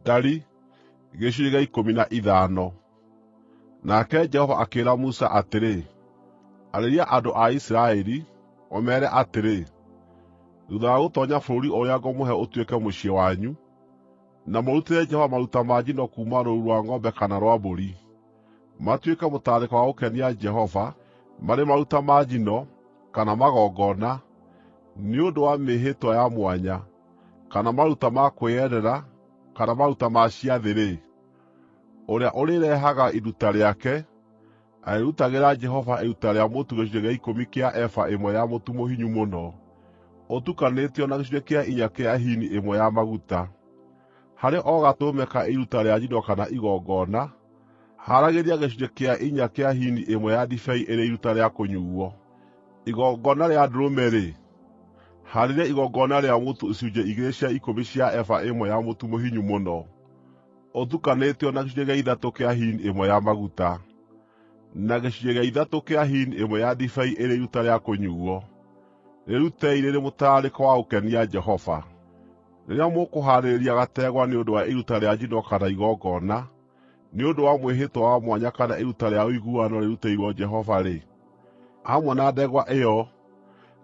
Ndari gĩcunjĩ gĩa 15. Nake Jehova akĩĩra Musa atĩrĩ, “Arĩria andũ a Isiraeli, ũmeere atĩrĩ, ‘Thuutha wa gũtoonya bũrũri ũrĩa ngũmũhe ũtuĩke mũciĩ wanyu, na mũrutĩre Jehova maruta ma njino kuuma rũũru rwa ng'ombe kana rwa mbũri, matuĩke mũtararĩko wa gũkenia Jehova, marĩ maruta ma njino, kana magongona, nĩ ũndũ wa mĩĩhĩtwa ya mwanya, kana maruta ma kwĩyendera, kana maruta ma ciathĩ-rĩ, ũrĩa ũrĩrehaga iruta rĩake, arĩrutagĩra Jehova iruta rĩa mũtu gĩcunjĩ gĩa ikũmi kĩa eba ĩmwe ya mũtu mũhinyu mũno, ũtukanĩtio na gĩcunjĩ kĩa inya kĩa hini ĩmwe ya maguta. Harĩ o gatũrũme ka iruta rĩa njino kana igongona, haaragĩria gĩcunjĩ kĩa inya kĩa hini ĩmwe ya ndibei ĩrĩ iruta rĩa kũnyuuo. Igongona rĩa ndũrũme-rĩ, haarĩria igongona rĩa mũtu icunjĩ igĩrĩ cia ikũmi cia eba ĩmwe ya mũtu mũhinyu mũno, ũtukanĩtio na gĩcunjĩ gĩa ithatũ kĩa hini ĩmwe ya maguta, na gĩcunjĩ gĩa ithatũ kĩa hini ĩmwe ya ndibei ĩrĩ iruta rĩa kũnyuuo. Rĩrutei rĩrĩ mũtararĩko wa gũkenia Jehova. Rĩrĩa mũkũhaarĩria gategwa nĩ ũndũ wa iruta rĩa njino kana igongona, nĩ ũndũ wa mwĩhĩtwa wa mwanya kana iruta rĩa ũiguano rĩrutĩirwo Jehova-rĩ, hamwe na ndegwa ĩyo,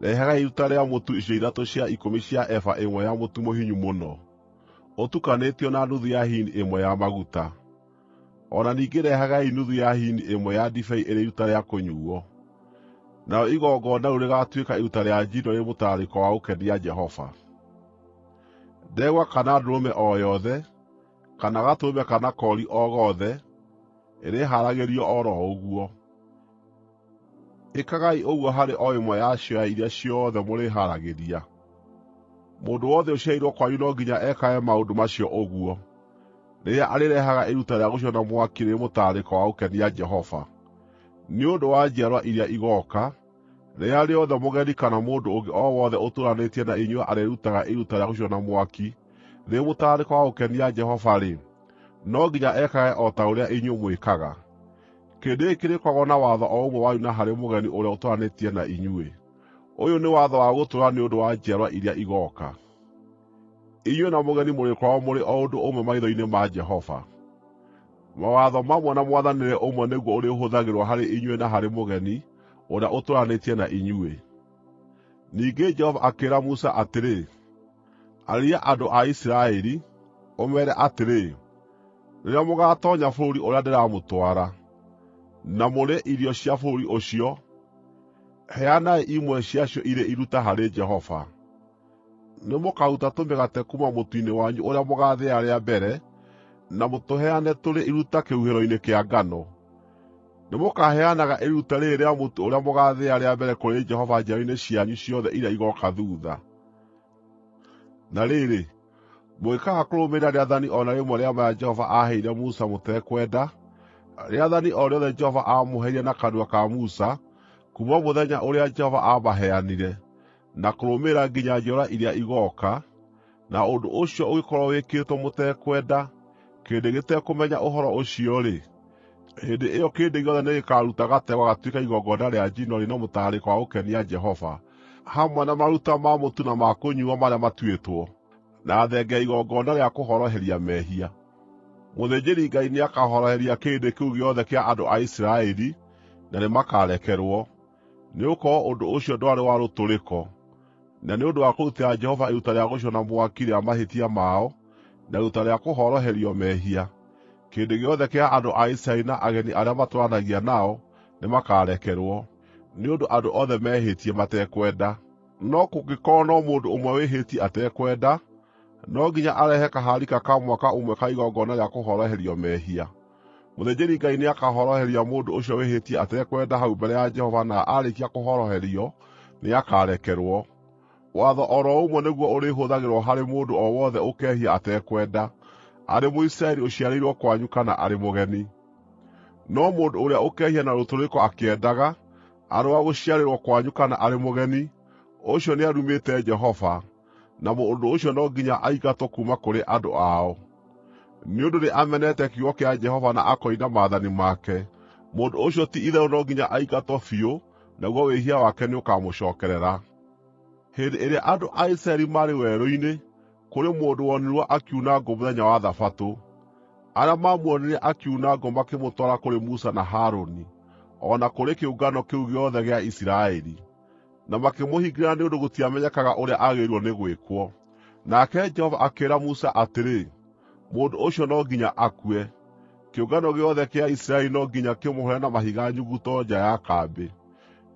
rehagai iruta rĩa mũtu icunjĩ ithatũ cia ikũmi cia eba ĩmwe ya mũtu mũhinyu mũno, ũtukanĩtio na nuthu ya hini ĩmwe ya maguta. O na ningĩ rehagai nuthu ya hini ĩmwe ya ndibei ĩrĩ iruta rĩa kũnyuuo. Narĩo igongona rĩu rĩgaatuĩka iruta rĩa njino rĩrĩ mũtararĩko wa gũkenia Jehova. Ndegwa kana ndũrũme o yothe, kana gatũrũme kana koori o gothe, ĩrĩhaaragĩrio o ro ũguo. Ĩkagai ũguo harĩ o ĩmwe yacio ya iria ciothe mũrĩhaaragĩria. Mũndũ wothe ũciarĩirwo kwanyu no nginya ekage maũndũ macio ũguo, rĩrĩa arĩrehaga iruta rĩa gũcinwo na mwaki rĩrĩ mũtararĩko wa gũkenia Jehova. Nĩ ũndũ wa njiarwa iria igooka, rĩrĩa rĩothe mũgeni kana mũndũ ũngĩ o wothe ũtũũranĩtie na inyuĩ arĩrutaga iruta rĩa gũcinwo na mwaki rĩrĩ mũtararĩko wa gũkenia Jehova-rĩ, no nginya ekage o ta ũrĩa inyuĩ mwĩkaga. Kĩrĩndĩ gĩkĩ kĩrĩkoragwo na watho o ũmwe wanyu na harĩ mũgeni ũrĩa ũtũũranĩtie na inyuĩ. Ũyũ nĩ watho wa gũtũũra nĩ ũndũ wa njiarwa iria igooka. Inyuĩ na mũgeni mũrĩkoragwo mũrĩ o ũndũ ũmwe maitho-inĩ ma Jehova. Mawatho mamwe na mwathanĩre ũmwe nĩguo ũrĩhũthagĩrwo harĩ inyuĩ na harĩ mũgeni ũrĩa ũtũũranĩtie na inyuĩ.” Ningĩ Jehova akĩĩra Musa atĩrĩ, “Arĩria andũ a Isiraeli, ũmeere atĩrĩ, ‘Rĩrĩa mũgaatoonya bũrũri ũrĩa ndĩramũtwara, na mũrĩe irio cia bũrũri ũcio, heanai imwe ciacio irĩ iruta harĩ Jehova. Nĩmũkaruta tũmĩgate kuuma mũtu-inĩ wanyu ũrĩa mũgaathĩa rĩa mbere, na mũtũheane tũrĩ iruta kĩhuhĩro-inĩ kĩa ngano. Nĩmũkaheanaga iruta rĩĩrĩ rĩa mũtu ũrĩa mũgaathĩa rĩa mbere kũrĩ Jehova njiarwa-inĩ cianyu ciothe iria igooka thuutha. Na rĩrĩ, mũngĩkaaga kũrũmĩrĩra rĩathani o na rĩmwe rĩa maya Jehova aaheire Musa mũtekwenda, rĩathani o rĩothe Jehova aamũheire na kanua ka Musa kuuma mũthenya ũrĩa Jehova aamaheanire, na kũrũmĩrĩra nginya njiarwa iria igooka, na ũndũ ũcio ũngĩkorwo wĩkĩtwo mũtekwenda, kĩrĩndĩ gĩtekũmenya ũhoro ũcio-rĩ, hĩndĩ ĩyo kĩrĩndĩ gĩothe nĩgĩkaruta gategwa gatuĩke igongona rĩa njino rĩna mũtararĩko wa gũkenia Jehova, hamwe na maruta ma mũtu na ma kũnyuuo marĩa matuĩtwo, na thenge ya igongona rĩa kũhoroheria mehia. Mũthĩnjĩri-Ngai nĩakahoroheria kĩrĩndĩ kĩu gĩothe kĩa andũ a Isiraeli, na nĩmakarekerwo, nĩgũkorwo ũndũ ũcio ndwarĩ wa rũtũrĩko, na nĩ ũndũ wa kũrutĩra Jehova iruta rĩa gũcinwo na mwaki rĩa mahĩtia mao, na iruta rĩa kũhoroherio mehia. Kĩrĩndĩ gĩothe kĩa andũ a Isiraeli na ageni arĩa matũũranagia nao nĩmakarekerwo, nĩ ũndũ andũ othe mehĩtie matekwenda. No kũngĩkorwo no mũndũ ũmwe wĩhĩtie atekwenda, no nginya arehe kaharika ka mwaka ũmwe ka igongona rĩa kũhoroherio mehia. Mũthĩnjĩri-Ngai nĩakahoroheria mũndũ ũcio wĩhĩtie atekwenda hau mbere ya Jehova na aarĩkia kũhoroherio, nĩakarekerwo. Watho o ro ũmwe nĩguo ũrĩhũthagĩrwo harĩ mũndũ o wothe ũkehia atekwenda, arĩ Mũisiraeli ũciarĩirwo kwanyu kana arĩ mũgeni. No mũndũ ũrĩa ũkehia na rũtũrĩko akĩendaga, arĩ wa gũciarĩrwo kwanyu kana arĩ mũgeni, ũcio nĩarumĩte Jehova, na mũndũ ũcio no nginya aingatwo kuuma kũrĩ andũ ao. Nĩ ũndũ nĩamenete kiugo kĩa Jehova na akoina maathani make, mũndũ ũcio ti-itherũ no nginya aingatwo biũ, naguo wĩhia wake nĩũkamũcookerera. Hĩndĩ ĩrĩa andũ a Isiraeli maarĩ werũ-inĩ, Kũrĩ mũndũ wonirwo akiuna ngũ mũthenya wa Thabatũ.” Arĩa maamuonire akiuna ngũ makĩmũtwara kũrĩ Musa na Harũni, o na kũrĩ kĩũngano kĩu gĩothe gĩa Isiraeli, na makĩmũhingĩra nĩ ũndũ gũtiamenyekaga ũrĩa aagĩrĩirwo nĩ gwĩkwo. Nake Jehova akĩĩra Musa atĩrĩ, “Mũndũ ũcio no nginya akue. Kĩũngano gĩothe kĩa Isiraeli no nginya kĩmũhũre na mahiga nyuguto nja ya kambĩ.”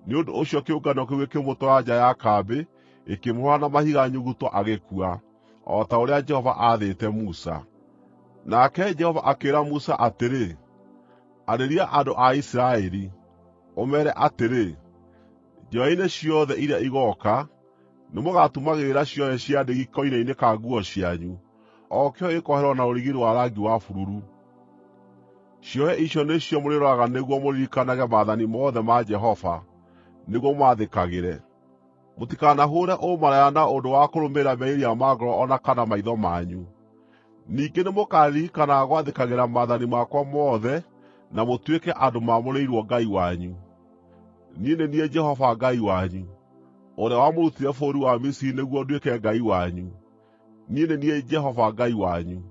Nĩ ũndũ ũcio kĩũngano kĩu gĩkĩmũtwara nja ya kambĩ, gĩkĩmũhũũra na mahiga nyuguto agĩkua, o ta ũrĩa Jehova aathĩte Musa. Nake Jehova akĩĩra Musa atĩrĩ, “Arĩria andũ a Isiraeli, ũmeere atĩrĩ, ‘Njiarwa-inĩ ciothe iria igooka, nĩmũgatumagĩrĩra ciohe cia ndigi koine-inĩ ka nguo cianyu, o kĩohe gĩkohererwo na rũrigi rwa rangi wa bururu. Ciohe icio nĩcio mũrĩroraga nĩguo mũririkanage maathani mothe ma Jehova, nĩguo mũmathĩkagĩre. Mũtikanahũũre ũmaraya na ũndũ wa kũrũmĩrĩra merirĩria ma ngoro o na kana maitho manyu. Ningĩ nĩmũkaririkanaga gwathĩkagĩra maathani makwa mothe na mũtuĩke andũ maamũrĩirwo Ngai wanyu. Niĩ nĩ niĩ Jehova Ngai wanyu, ũrĩa wamũrutire bũrũri wa Misiri nĩguo nduĩke Ngai wanyu. Niĩ nĩ niĩ Jehova Ngai wanyu.”